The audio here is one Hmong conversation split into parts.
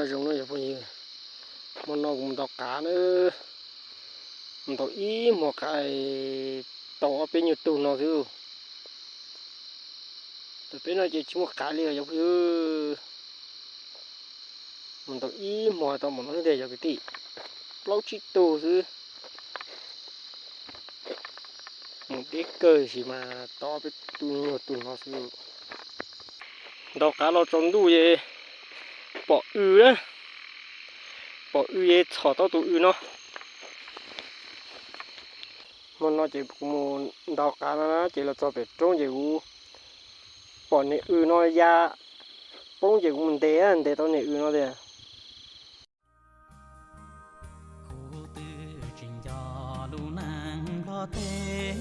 Zoo no yog phooj ywg, hmo no kuv mus ntaus qav na, mus ntaus ib hmos qav tau ob peb nyuag tug no xwb. Tam peb no ces tsis muaj qav li os cov phooj ywg. Mus ntaus ib hmos tau npaum no xwb tiag cov kwv tij, plaub tsib tug xwb. Mus deb kawg sis mas tau ob peb tug nyuag tug no xwb. Ntaus qav los tsaus ntuj ces pom w na, pom w ces txhom tau tus w no. Hmo no ces kuv mus ntaus qav no na ces los txog pem roob ces kuv pom niag w no ya poob ces kuv mus ntes, ntes tau niag w no tiag. Kuv twb tsis nco lub neej Nplog teb,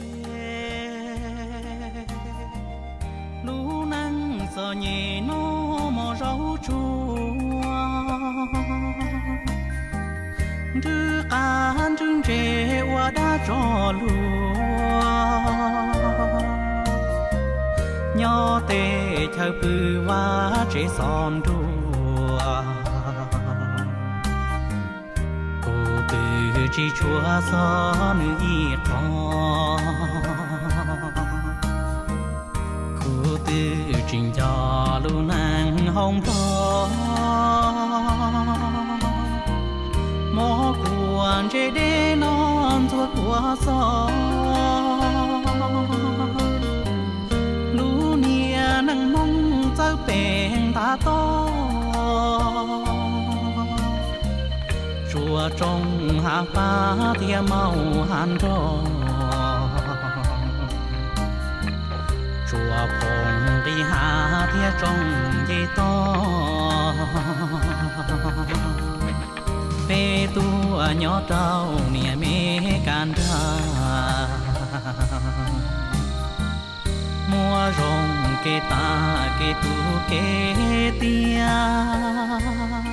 lub neej txom nyem noj mov zaub tsuag, nrwb qab nrwb ntses ua dab tso luag, nyob teb chaws pw vaj tsev xov nruas. Kuv twb tsis tshua xov nws ib qho, kuv twb tsis nco lub neej hauv Nplog. Mov kuam ntse deb no ntxuag kuam xov, lub niag neej Hmoob txawj pem ntav toj. Tsuas tsoo hav pab thiab maum hav nrog, tsuas phoom nqis hav thiab tsoo nce toj. Peb tuaj nyob rau niam Mes Kas Nrag, muaj zoo kev tas kev tu kev tiag.